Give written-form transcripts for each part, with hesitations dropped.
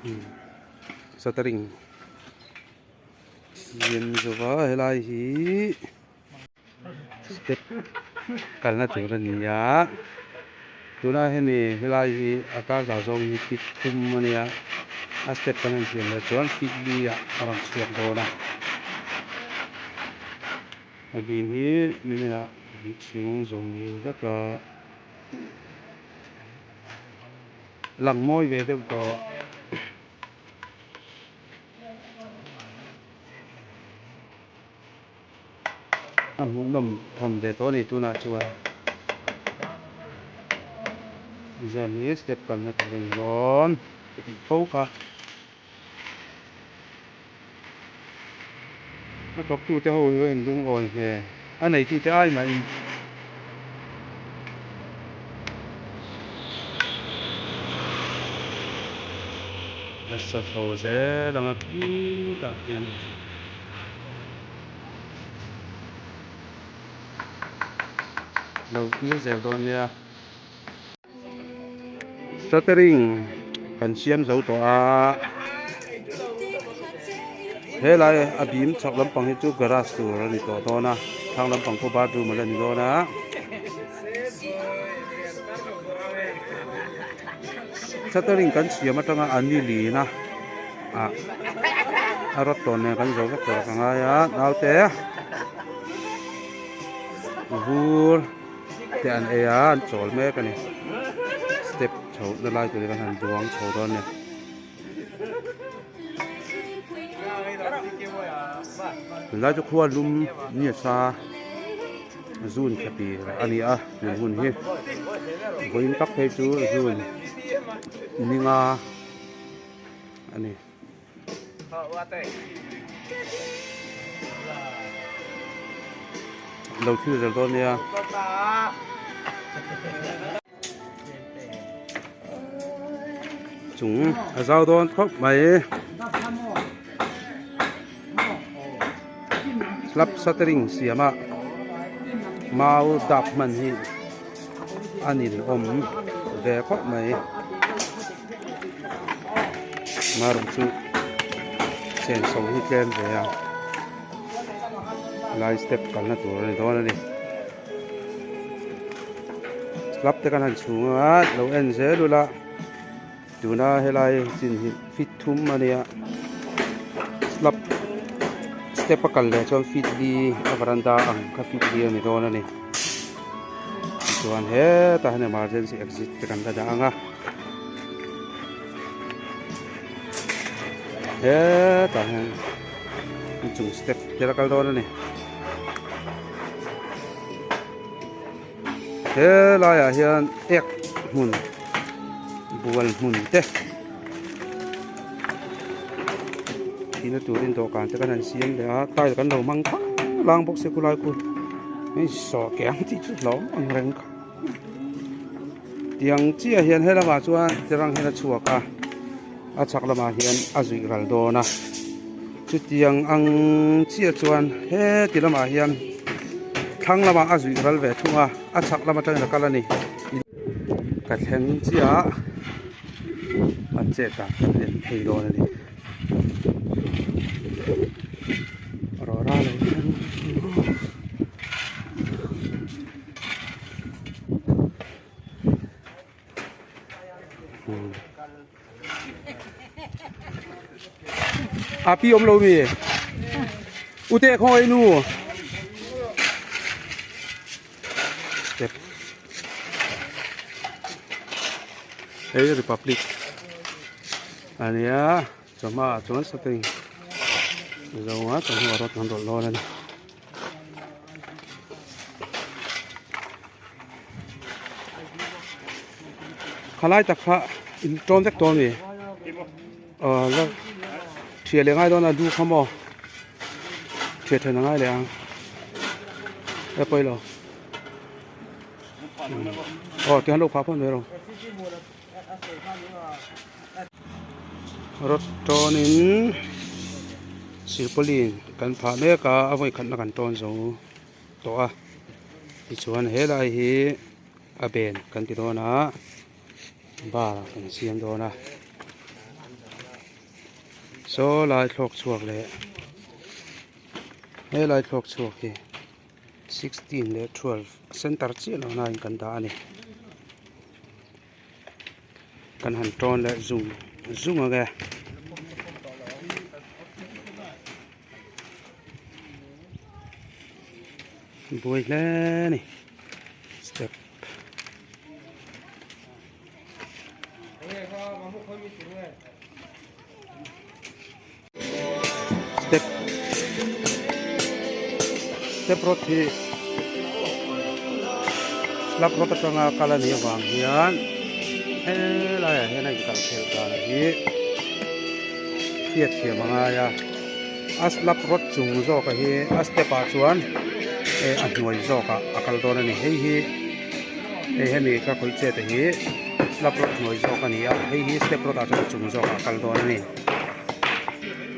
Shuttering siam zova helai hi step kalna tur a ni a tuna hemi helai hi a kar zau zawng hi feet thum a nia a step kan han siam leh chuan feet li ah a rawn chhuak dawn a a bim hi nimin ah an chhung zawng vek a. Lang mawi ve deuh tawh. A hmuhnawm tham ve tawh a ni tunah chuan. Zan hi step kalna tur a ni dawn tih fo kha. A thawktute ho hi a inlungawi hmel a neitute ai mahin. Nasa chho zel anga khitah hian. Lo thlir zel dawn nia. Shuttering kan siam zo tawh a helai a bim chhak lampang hi chu garage tur a ni tawh dawn a thlang lampang pawh bathroom a la ni dawn a shuttering kan siam atanga a ni lin a ah a rawt tawn nen kan zo vek tawh ka ngai a naute vur. te an ei a an chawl mek a ni step chho na lai tur hi kan han duang chho dawn a ni tunlai chu khua lum ni a sa zun tha tir a ni a tun hun hi vawiin tak phei chu zun ninga a ni. Lo thil zel dawn nia. Chung a zau dawn khawp mai. Slab shuttering siama mau dap hman hi a ninawm ve khawp mai. Marawh chu senso hi tlem ve a lai step kalna tur a ni dawn a ni slab te kan han chhung a lo en zel ula tuna helai chin hi feet thum a nia slab step a kal leh chuan feet li a varanda ang kha feet li a ni dawn a ni chuan hetah hian emergency exit te kan la dah ang a. Hetah hian inchung step te la kal dawn a ni he laiah hian ek hmun bual hmun te thihna turin dawhkan te kan han siam leh a tile kan lo hmang thang lang bawk se khulai khu hei sawh ke ang tih chu hlauhawm ang reng kha. Tiang chiah hian he lamah chuan tirang hian a chhuak a a chhak lamah hian a zuih ral dawn a chutiang ang chiah chuan heti lamah hian thlang lamah a zuih ral ve thung a a chhak lam atangin a kal a ni ka thleng chiah a a chet ah kan en phei dawn a ni. Rawra lo thleng. A pi awm lo mi ute khaw nu step hei republic ania chawhma ah chuan sateng zo a chawhnu a rawt an rawlh dawn a ni. Khalai tak kha in tawn vek tawh a ni aw la thiah leh ngai dawn a du kha maw thiah then a ngai leh ang e pawi lo aw tihian lo khah phawt mai rawh rawt tawnin silpauline kan phah mek a a vawi khatna kan tawn zo tawh a tichuan helai hi a ben kan ti dawn a bar kan siam dawn a. Saw lai thlawk chhuak leh he lai thlawk chhuak hi 16 leh 12 center chiah lo nain kan dah a ni. Kan han tawn leh zung zung ang e. Buai hle a ni step. Step step rod hi slab rod atanga kal a nih avang hian helaiah hian a inkal khelh dan hi hriatthiam a ngai a a slab rod chung zawk a hi a step ah chuan eh a hnuai zawk ah a kal dawn a ni hei hi hei hemi ka khawih chet a hi slab rod hnuai zawk a ni a hei hi step rod ah chuan a chung zawk ah a kal dawn a ni.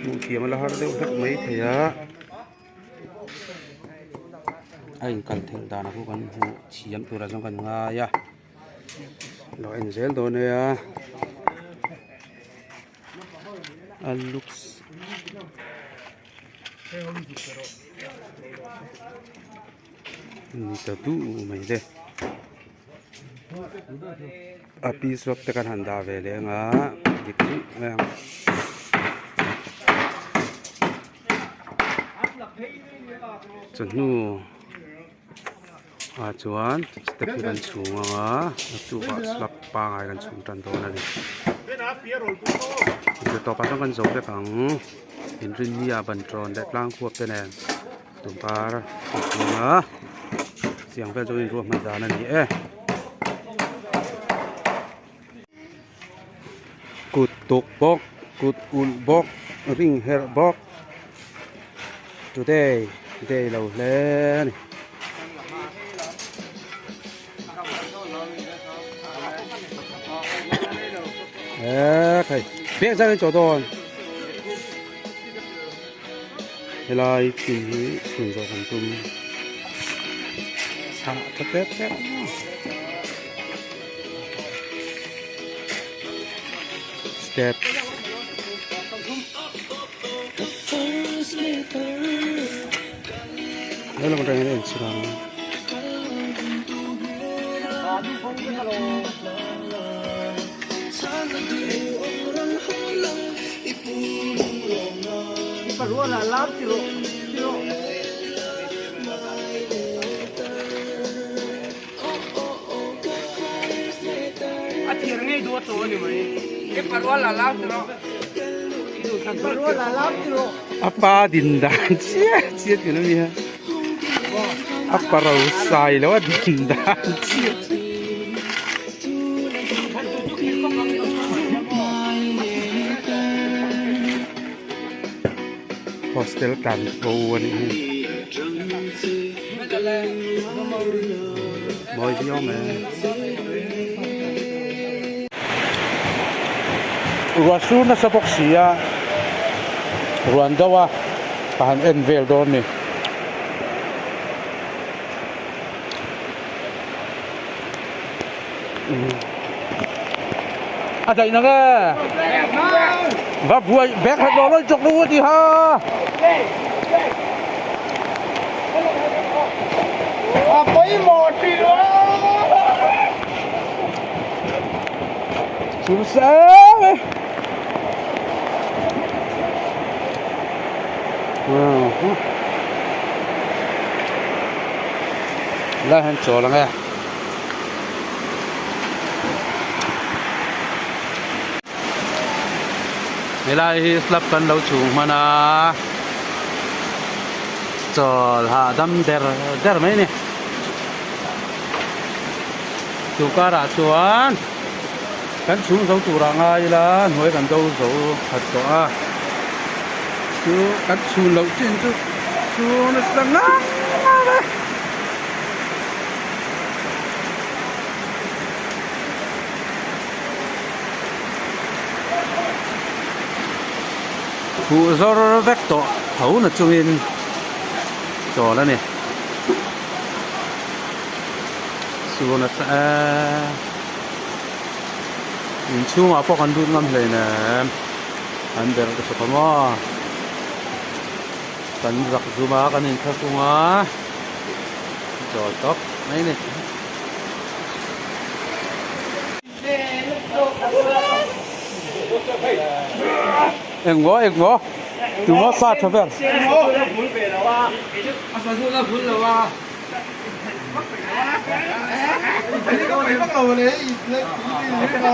Hmuh thiam a la har deuh hlek mai thei a a inkal theih dan pawh kan hmuh thiam tur ah chuan kan ngai a lo en zel dawn nia a looks ni ta duh mai le. A piece rod te kan han dah ve leh ang a dik chu mai ang. Chawhnu ah chuan step hi kan chhung ang a naktukah slab pangai kan chhung tan dawn a ni. Zirtawpah chuan kan zo vek ang inrinni ah ban tawn leh tlang khuap te nen. Tumkar a chhung a chiang vel chu in ruahman dan a ni e. Kut tuk bawk kut ulh bawk ring herh bawk today day lo hle a ni. E khai bek zan in chaw dawn. Helai thing hi chhun zawh kan tum chhah tha tep tep step helam atang hian a inchhir ang. A pa din dan chiah chiah tih a nia a pa ro sai lo a din dan chiah chiah. Hostel tlan bo a nih hi mawi viau mai a ruah sur nasa bawk si a ruan deuh a ka han en vel dawn a ni. A daih na nge va buai bag hat lo loi chok lu ti ha. A pawimawh ti lo. Chu sang e. Lai han chawl ang e. Helai hi slab kan lo chhung hman a chawl hahdam der der mai a ni chu karah chuan kan chhung zo turah ngai ila hnuai kan do zo khat tawh a chu kan chhun loh chin chu chu nasa ngang ngang a. Khuh zawr vek tawh tho na chungin chawl a ni. Sur nasa eee inchhungah pawh kan lut ngam hleinem. An ber ka chawp a maw kan zak zum a kan inthlahrung a chawl tawp mai a ni. Engmaw engmaw tumaw sa tha ber.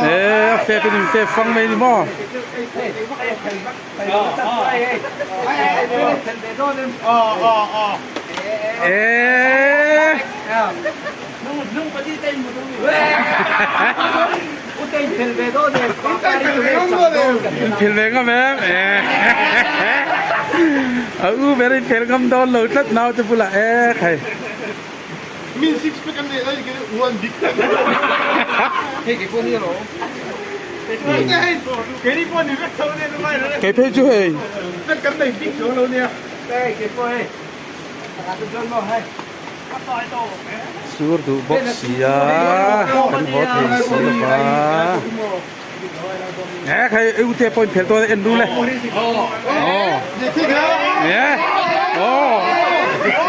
Eee a fep in in fep fang mai ni maw. Eee. Inphel ve ngam em? A u ber inphel ngam dawn lo tlat naute bulah e khai. Min six pack an nei lai khi one big pack. Hei kei pawh hi alo. Kei pawh ni vek tho nia Kei phei chu hei. Vek kan nei bik chuang lo nia. Kei pawh hei. Sur duh bawk sia kan haw thei si lo va e khai u te pawh in phel dawn en ru le aw e aw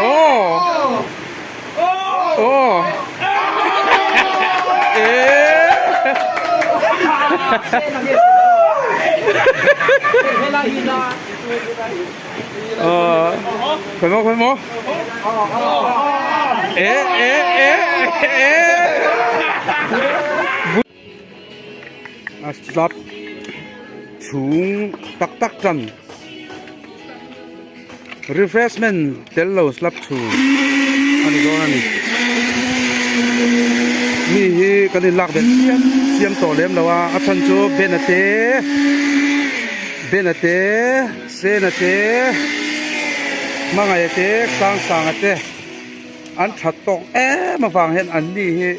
aw aw e Ờ, khởi mô, khởi mô. Ê, ê, ê, ê. A slap chhung tak tak tan. Refreshment tel lo slap chhung a ni dawn a ni. Mi hi kan in lak belh chiam chiam tawh lem lo a, a chhan chu Ben a te Ben a te. Sena te, Hmangaih te, Sangsanga te an that tawk em avang hian an ni hi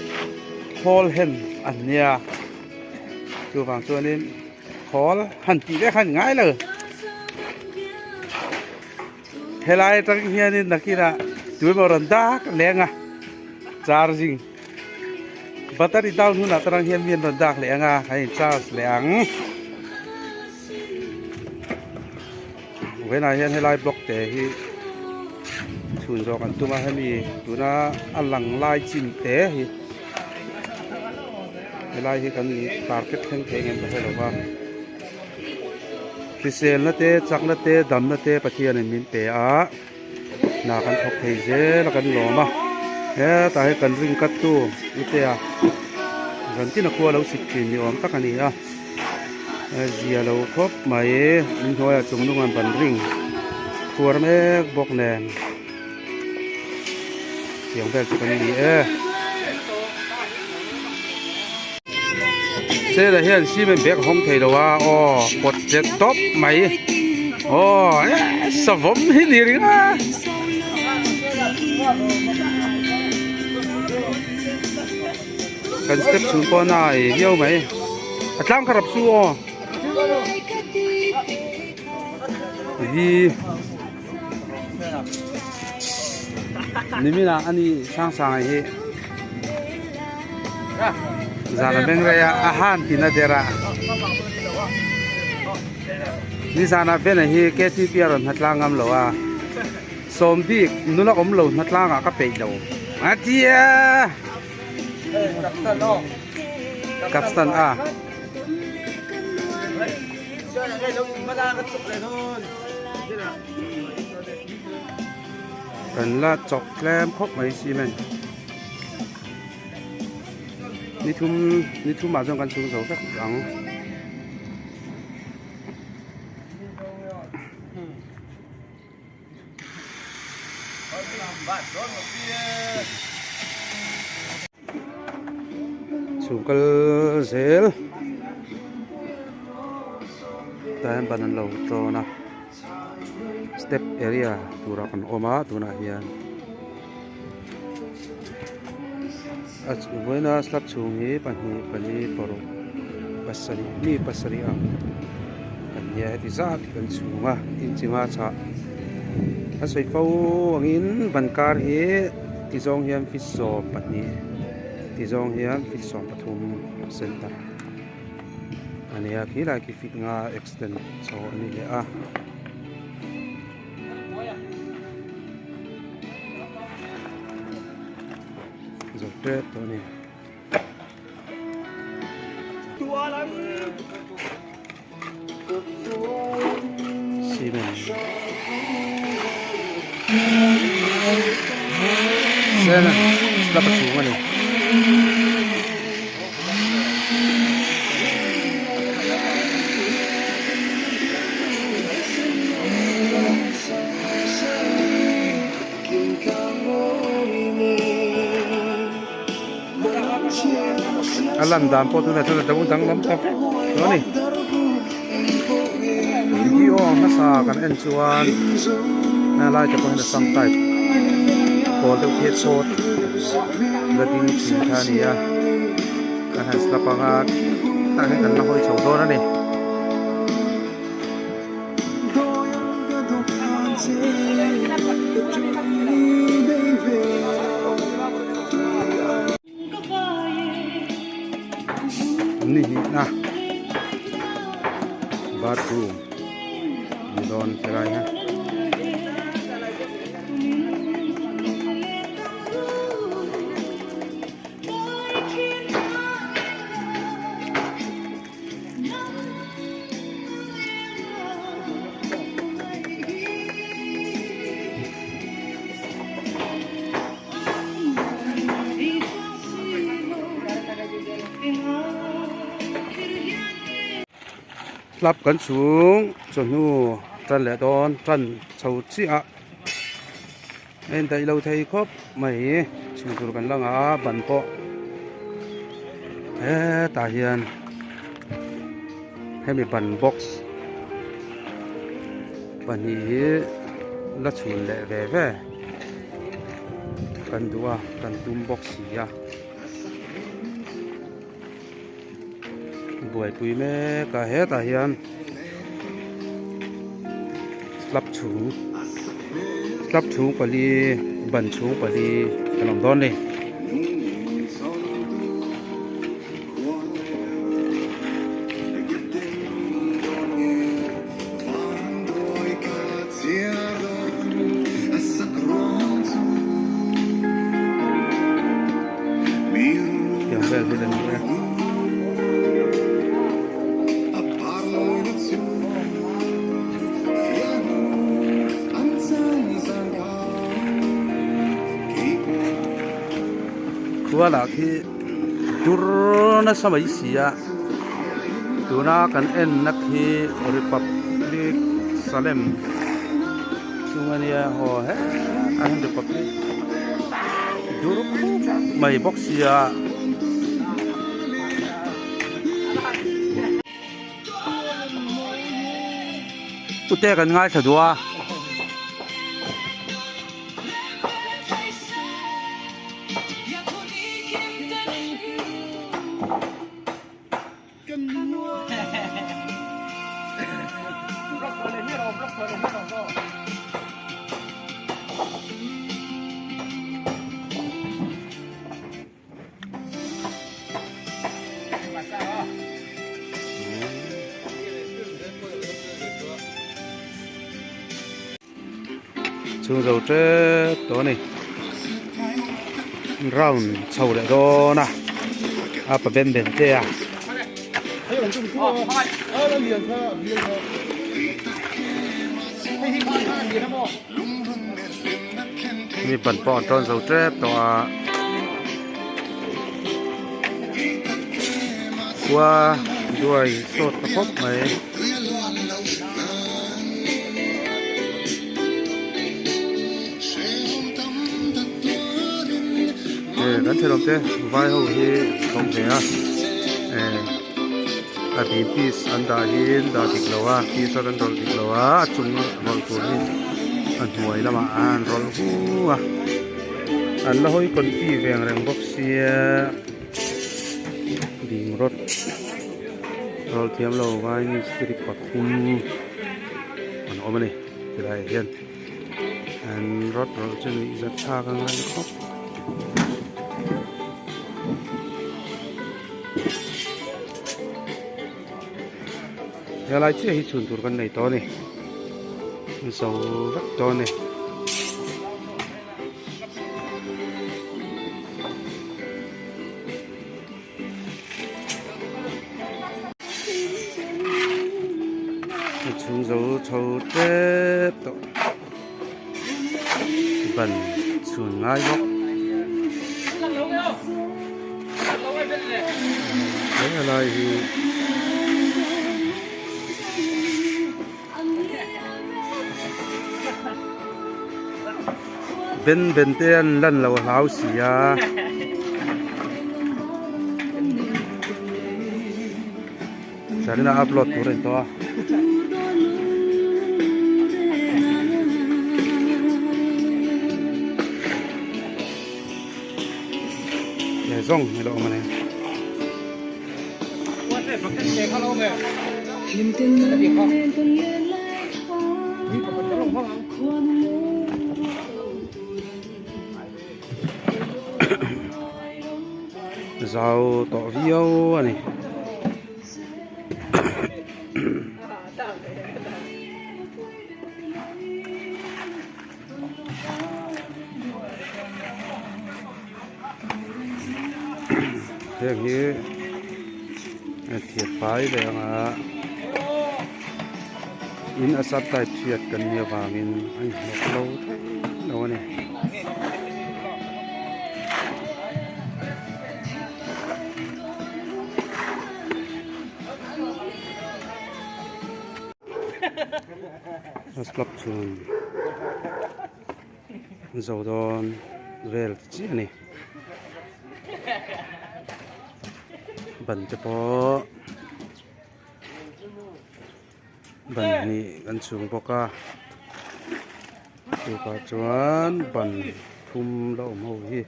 khawl hen an nia. Chuvang chuanin khawl han tih vek han ngai lo. Helai atang hianin nakinah tuemaw rawn dak leng a charging battery down hunah tarang hian mi an rawn dak leh ang a, an in charge leh ang. Vawiinah hian helai block te hi chhun zawk an tum a hemi tuna a lang lai chin te hi helai hi kan target thleng thei ang em ka hre lo va hriselna te chakna te damna te Pathianin min pe a hna kan thawk thei zel a kan lawm a hetah hian kan ring cut tu ite a zan tin a khua lo sik thin ni awm tak a ni a zia lo khawp mai in hnuaiah chung hnung an ban ring khuar mek bawk nen tiang vel chu kan ni e. Sela hian cement bag a hawng thei lo a aw pawt jet tawp mai aw savawm hi ni ring a. Kan step chhung pawh a na ei viau mai a tlang kha rap su aw hi niminah a ni sang sang hi zan a beng rei a a han tina der a nizanah bena hi ktp a rawn hna tlang ngam lo a. Sawm bik nula awm lo hna tlangah ka peih lo a ti a. Capstan a. Kan la chawk tlem khawp mai cement. Ni thum ni thumah chuan kan chhung zo vek ang. Chhung kal zel tah hian ban an lo tawn a step area turah kan awm a tunah hian a vawiina slab chhung hi pahnih pali paruk pasarih mi pasarih ang kan nia heti zat hi kan chhung a inchi nga chhah a sawi fo angin ban kar hi ti zawng hian feet 12 ti zawng hian feet 13 center. A nia khilai khi feet nga extend chho a ni leh a. Zo tep tawh a ni. Cement sen slab a chhung a ni. A lan dan pawh tunah chuan a do danglam ta vek tawh a ni video hmasa kan en chuan a lai te pawh hian assam type pawl deuh phei chawt la ding thin kha a ni a kan han slap anga tah hian kan la hawi chho dawn a ni. Ni hnihna bathroom ni dawn helai hi. Slab kan chhung chawhnu tan leh dawn tan chho chiah a a indaih lo thei khawp mai chhun tur kan la ngah a ban pawh hetah hian hemi ban box pahnih hi la chhun leh ve ve kan duh a kan tum bawk si a buaipui mek a hetah hian slab chhung slab chhung pali ban chhung pali kan awm dawn a ni. Tiang vel hi la ni e. Khua lah khi dur nasa mai si a tuna kan enna khi Republic Salem chung a nia haw hetah hian Republic dur mai bawk sia. Ute kan ngaithla duh a. Chhung zo tep tawh a ni round chho leh dawn a a pa ben ben te a. Mi ban pawh an tawn zo tep tawh a khua duai sawt ta khawp mai. Eh kan thenawm te vai ho hi thawk ve a eh a bean piece an dah hi an dah dik lo a piece a an rawlh dik lo a a chung rawlh tur hi a hnuai lamah a an rawlh hu a an la hawi confi ve ang reng bawk sia ding rawt rawlh thiam lo vai mistiri pathum an awm a ni tilai ah hian an rawt rawlh chu nuih zat thlak ang reng khawp. Helai chiah hi chhun tur kan nei tawh a ni. Zo vek tawh a ni. Chhung zo chho tep tawh ban chhun ngai bawk he lai hi Ben ben te an lan lo a hlau si a. Zarina upload tur a ni tawh a. He zawng hi lo awm a ni. Zau tawh viau a ni. Heng hi thir fai leh anga in a sub type chhiat kan nih avangin a inhnawk lo thei lo a ni. Slab chhun zo dawn vel te chiah a ni ban te pawh ban hnih kan chhung bawk a chuvah chuan ban thum la awm ho hi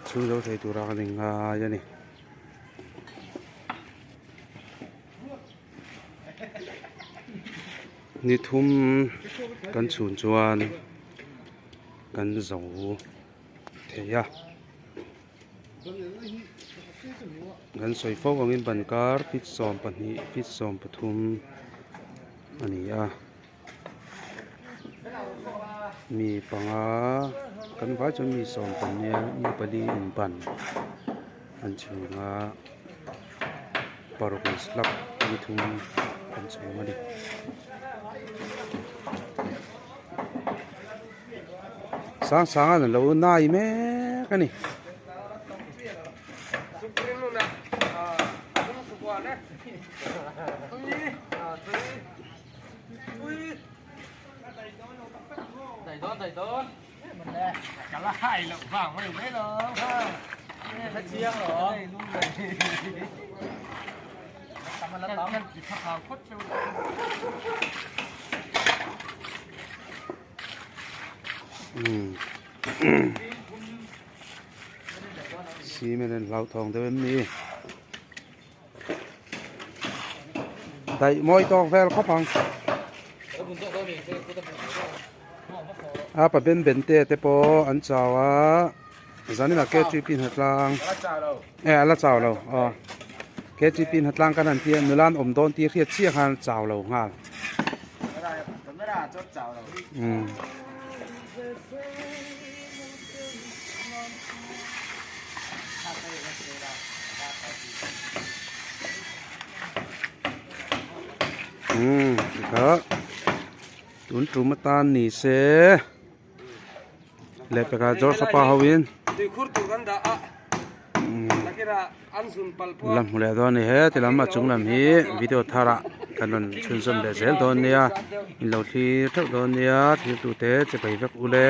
chhung zo thei tura kan inngai a ni. Ni thum kan chhun chuan kan zo thei a kan sawi fo angin ban kar feet 12 feet 13 a ni a mi panga kan vai chuan mi sawm tam nia mi pali in ban an chhung a. Paruk in slab ni thum an chhung a ni. Sang sang an lo nai mek a ni. Cement an hlauthawng deuh em ni? Daih mawi tawk vel khawp ang. A pa ben ben te te pawh an chau a zanin ah KTP hnatlang e a la chau lo aw KTP hnatlang kan han tia nula an awm dawn tih hriat chiah khan chau lo nghal umm. Umm tikha tun tum atan ni se leh pekah George pa ho in la hmu leh dawn a ni he ti lam a chung lam hi video thar ah kan rawn chhunzawm leh zel dawn nia in lo thlir theuh dawn nia thlir tute che pai vek ule.